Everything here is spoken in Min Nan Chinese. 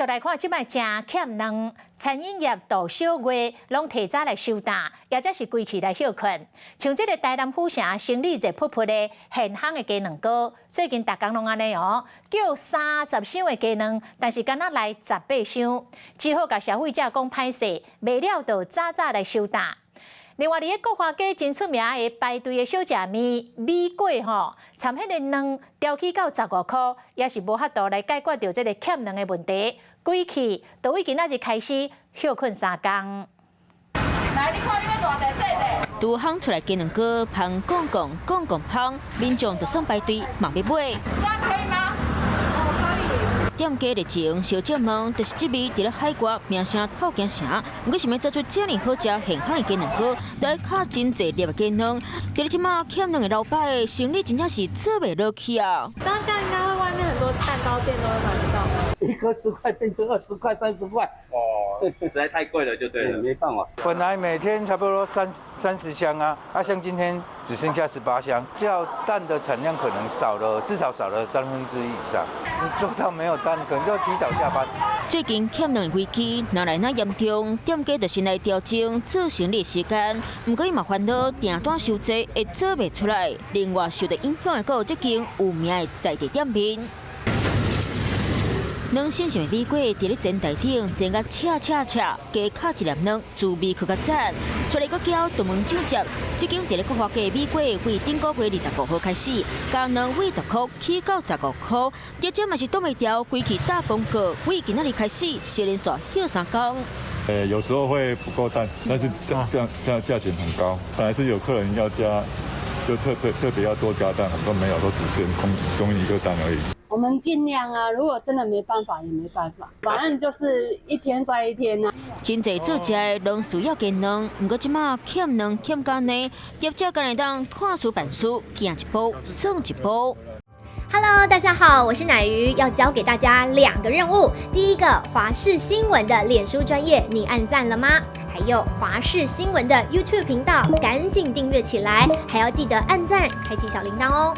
續來看，這擺誠欠卵，餐飲業度小月攏提早來收擔，抑者是規氣來歇睏。像這个台南府城生理熱噗噗的現烘的雞卵糕，最近逐工攏按呢哦，叫30箱的雞卵，但是干焦來18箱，只好共消費者講歹勢，袂了就早早來收擔。另外，佇咧國華街真出名的排隊的小食麵米粿吼，摻彼个卵調起到15箍，也是無法度來解決著這个欠卵的問題。規氣就對今仔日開始歇睏3工。來，你看你欲大塊細塊？拄烘出來雞卵糕，芳摃摃摃摃芳，民眾就算排隊嘛欲買。這樣可以嗎？店家熱情相借問，就是這味佇咧海外名聲透京城。毋過想欲做出遮爾好食現烘的雞卵糕，都愛敲真濟粒的雞卵。佇咧這馬欠卵的老擺，生理真正是做袂落去啊！當這樣應該會外面很多蛋糕店都會買得到。一顆10塊變成20塊、30塊。哦，實在太貴了，就對了，沒辦法。本來每天差不多30箱啊，啊，像今天只剩下18箱，叫蛋的產量可能少了，至少少了1/3以上。做到沒有蛋，可能就要提早下班。最近欠卵的危機愈來愈嚴重，店家就先來調整做生理時間。毋過伊嘛煩惱訂單傷濟會做袂出來。另外受著影響的，閣有這間有名的在地店面。軟身性的米粿佇咧煎台頂煎甲赤赤赤，加敲一粒卵，滋味閣較讚。出來閣交杜門酒接，這間佇咧國華街的米粿，對頂個月25號開始，加卵對10箍起到15箍，業者嘛是擋袂牢，規氣打廣告，對今仔日開始，小連續歇3工。有時候會不夠蛋，但是這樣這樣價錢很高。本來是有客人要加，就特別特別要多加蛋，很多沒有，都只剩供應一個蛋而已。我們盡量啊，如果真的沒辦法也沒辦法，反正就是一天算一天啊。真濟做食的攏需要雞卵，毋過這馬欠卵欠甲按呢，業者敢會當看事辦事，行一步算一步。 Hello，大家好，我是奶魚，要交給大家兩個任務。第一個，華視新聞的臉書專頁，你按讚了嗎？還有華視新聞的 YouTube 頻道，趕緊訂閱起來，還要記得按讚，開啟小鈴鐺哦。